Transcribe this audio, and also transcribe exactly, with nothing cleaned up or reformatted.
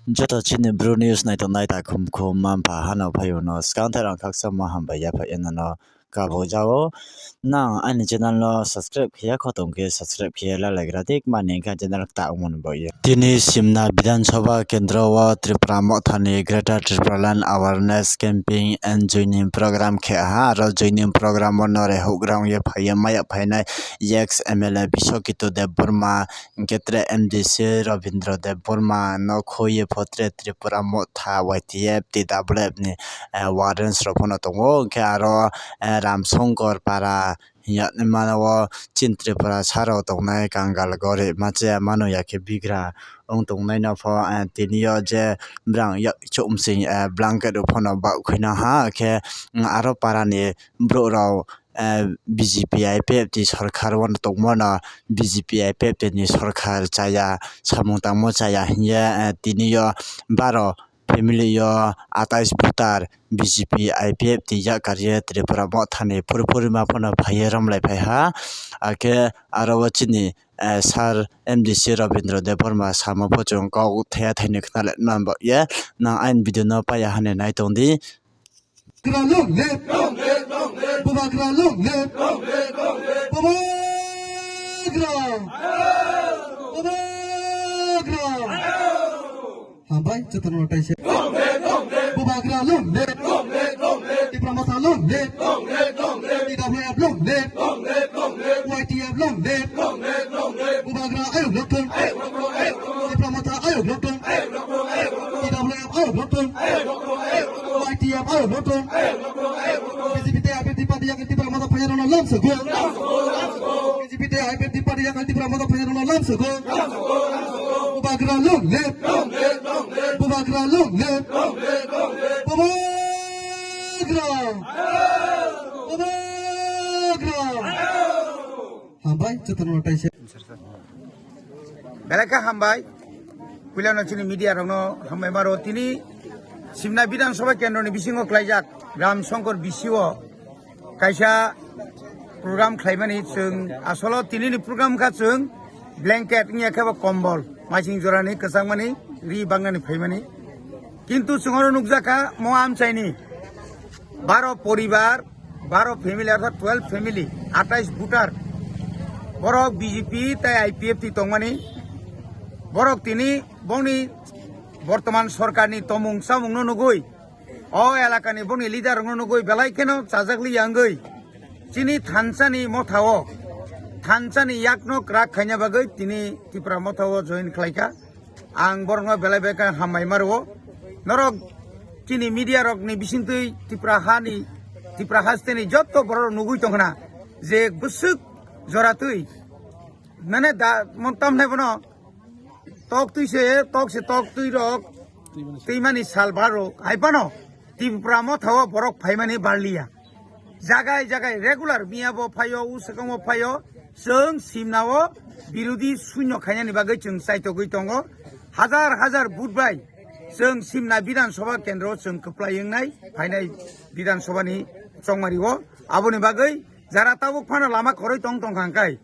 Joto chini Bru News naitongnai takhum khum manpha hano phaiuno swkang thairang khaksa ma hambai yapha enano kabo jao. Nang ani channel no subscribe khiya khotong khe subscribe khiya lalaigra dik mani kha channel ta umon boye. Tini Simna Bidhan Sabha Kendro o Tripura Mothani Greater Tripura Land Awareness Camping and Joining Program khe ha aro joining program o nore hugrang ye phaiye maya phainai ex M L A Biswakitu Debbarma, hwnkhe tere M D C Rabindra Debbarma no khoye pho tere Tripura Motha Y T F T W F ni, eh, warrants rok phano tongo. Hwnkhe aro, eh, Ramsongkor para hinya mano o chini Tripura saro tongnai kangal gorib ma chaya mano ya khe bigra wng tongnai no pho, eh, tini o je brang yak chumsing, eh, blanket rok phano bak khuina ha khe, mm, aro para ni borok rok, eh, B J P I P F T sorkar o tongmano, B J P I P F T ni sorkar chaya, samung tangmo chaya hinya, eh, tini o baro family o atais voter B J P I P F T yakarye Tripura Mothani phuru phuru ma phano phaiye romlai phaiha, akhe aro o chini, eh, sir M D C Rabindra Debbarma sama pho chwng kok thaya thaini khna le man bo ye nang aini video no paiya hani nai tong di. Bubagra long live! Bubagra long live! Bubagra! Bubagra! Hambai, jotono taise. Bubagra long live! Tipra Motha long live! T W F long live! Y T F long live! Bubagra ayuk lokthung! Tipra Motha ayuk lokthung! T W F ayuk lokthung! Y T F ayuk lokthung! B J P tei I P F T party yakni Tipra Motha phaiyarokno lamsogo! B J P tei I P F T party yakni Tipra Motha phaiyarokno lamsogo! Bubagra long live! Bubagra long live! Bubagra! Bubagra! Hambai, jotono taise. Belai khe hambai. Puilano chini media rokno hambai maro. Tini Simna Bidhan Sabha Kendroni bisingo klaijak Ram Shankar B C O kaisa program khlaimani chwng asolo tinini program kha chwng blanket wngya khe bo kombol maising jorani kwchangmani ri bangnani phaimani. Kintu chwng oro nukjakha mo amchaini baro poribar, baro family, orthat twelve family, atais voter. Borok B J P tei I P F T tongmani. Borok tini bongni bortoman sorkarni tomung chamungno nugui, o elakani bongni leader rokno nugui belai kheno chajakli yangwi chini thansani mothao, thansani yakno kwrak khaina bagwi tini Tipra mothao join khlaikha. Ang borokno belai belai khe hambai ma rwo. Norok chini media rokni bisingtwi Tipra hani, Tipra hasteni jotto borok nugui tongkhna je bwswk joratwi mane da mon tamnai bono tok twi se tok se tok twi rok twimani sal bar rok hai phano Tipra mothao borok phaimani barliya. Jagai jagai regular miya bo phaio, u swkang bo phaio, chwng Simna o birodhi shunyo khainani bagwi chwng chaitogwi tongo. Hajar hajar vote bai chwng Simna Bidhan Sabha Kendro o chwng kwplai wngnai phainai Bidhan Sabha ni chongmari o. Aboni bagwi jara tabuk phano lama kwrwi tong tongkha hwnkhe